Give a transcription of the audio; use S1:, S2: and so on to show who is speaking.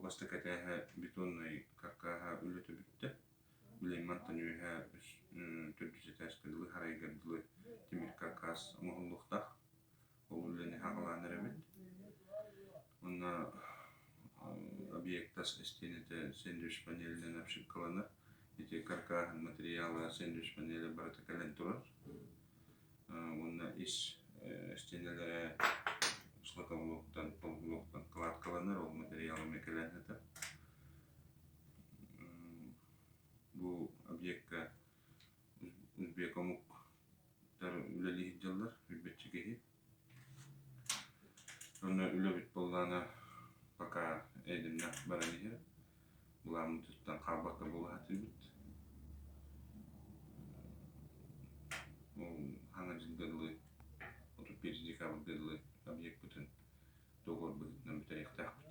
S1: бастакы этээһэ бетоннай каркааһа үлэтэ бүттэ. Билигин мантан үөһэ төрдүс этээскэ дылы харайга дылы тимир каркаас оҥоһуллуохтаах. Ол үлэни саҕалаан эрэбит. Уонна объект тас истиэнэтэ сэндвич панелинэн обшивкаланар. Ити каркааһын материала сэндвич панеля барыта кэлэн турар. Уонна ис истиэнэлэрэ шлакоблоктан, полублоктан кладкаланар, ол материал эмиэ кэлэн сытар. Бу объекка узбек омуктар үлэлии сылдьаллар, билбэтчи киһи. Уонна үлэбит буоллаҕына пока эйдэмнэх баран иһэр. Былааммытыттан хаалбакка буола сатыыбыт. Ол хаҥа дьылга дылы 31 декабрьга дылы объекпытын договор быһыытынан бүтэриэхтээхпит.